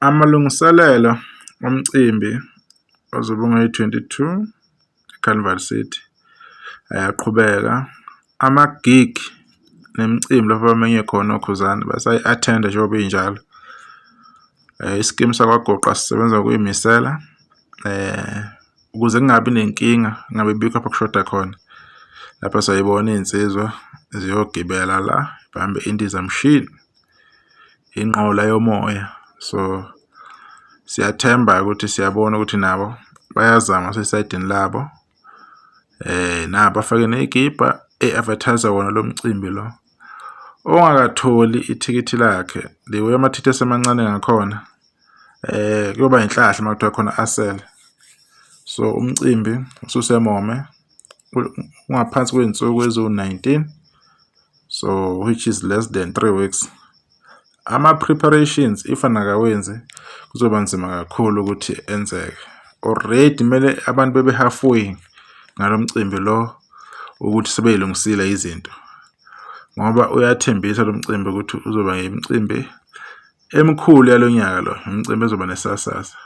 Amalungiselelo omcimbi ozobe ungeyi-22 eCarnival City ayaqhubeka. Ama-gig nemicimbi lapho abamenywe khona oKhuzani basayi-attend-a njengoba injalo. Isikimu sakwaGoqa sisebenza ngokuy'misela ukuze kungabi nenkinga, kungabi bikho lapho okushoda khona. Lapha siyayibona iy'nsizwa ziyogibela la, bambe indizamshini, inqola yomoya. So, siyathemba-ke ukuthi siyabona ukuthi nabo bayazama ngasesayidini labo nabo bafake ney'kibha e-advertise-a wona lo mcimbi lo. Ongakatholi ithikithi lakhe, the way amathikithi esemancane ngakhona kuyoba inhlahla uma kuthiwa khona asele. So, umcimbi ususemome ungaphansi kwey'nsuku eziwu-19, so which is less than 3 weeks. Ama-preparations if anakawenzi kuzoba nzima kakhulu ukuthi enzeke. Already kumele abantu bebe halfway ngalo mcimbi lo ukuthi sebey'lungisile izinto ngoba uyathembisa lo mcimbi ukuthi uzoba imicimbi emikhulu yalo nyaka lo, imicimbi ezoba nesasasa.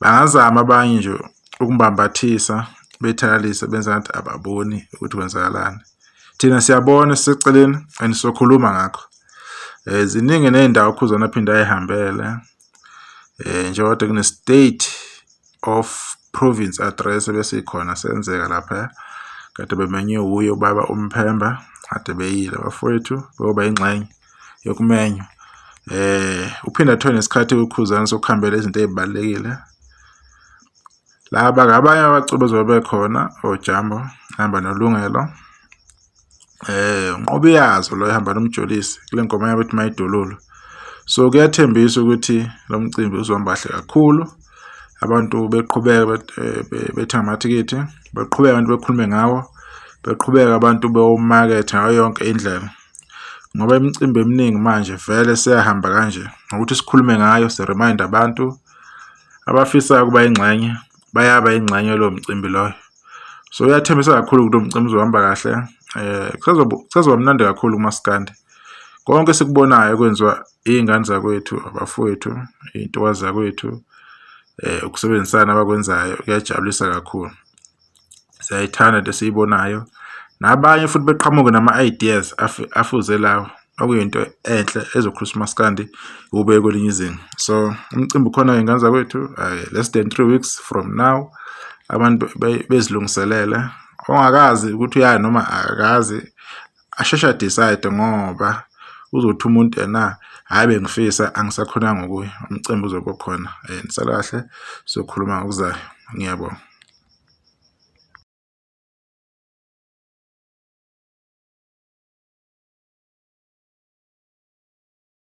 Bangazama abanye nje ukumbambathisa bethakalise benze ngathi ababoni ukuthi kwenzakalani. Thina siyabona siseceleni and sizokhuluma ngakho. Ziningi ney'ndawo uKhuzani aphinde ay'hambele njengoba kade kune-State of Province Address ebesikhona senzeka laphaya, kade bemenywe wuye ubaba uMphemba, kade beyile abafowethu beyoba ingxenye yokumenywa. Uphinde athole nesikhathi uKhuzani sokuhambela izinto ey'balulekile. Laba abanye abaculi bazobe bekhona oJambo ehamba noLungelo, uNqobiyazo lo ehamba noMjolisi kule ngoma yabo ethi Mayidululu. So kuyathembisa ukuthi lo mcimbi uzohamba kahle kakhulu, abantu beqhubeka bethenga amathikithi, beqhubeka abantu bekhulume ngawo, beqhubeka abantu bewumaketha ngayo yonke indlela. Ngoba imicimbi eminingi manje vele seyahamba kanje ngokuthi sikhulume ngayo si-remind-e abantu abafisayo ukuba yingxenye bayaba yingxenye yalowo mcimbi loyo. So uyathembisa kakhulu ukuthi lo mcimbi uzohamba kahle kusazoba mnandi kakhulu kumaskandi. Konke esikubonayo kwenziwa iy'ngane zakwethu, abafowethu, iy'ntokazi zakwethu, ukusebenzisana abakwenzayo kuyajabulisa kakhulu. Siyayithanda into esiyibonayo nabanye futhi beqhamuke nama-ideas afuze lawo okuyinto enhle ezokhulisa umaskandi ubeke kwelinye izinga. So umcimbi ukhona iy'ngane zakwethu less than 3 weeks from now, abantu bezilungiselele. Ongakazi ukuthi uyaya noma akakazi asheshe a-decide ngoba uzothi umuntu ena hhayi bengifisa angisakhonanga ukuya, umcimbi uzobe ukhona. Nisale kahle sizokhuluma ngokuzayo, ngiyabonga.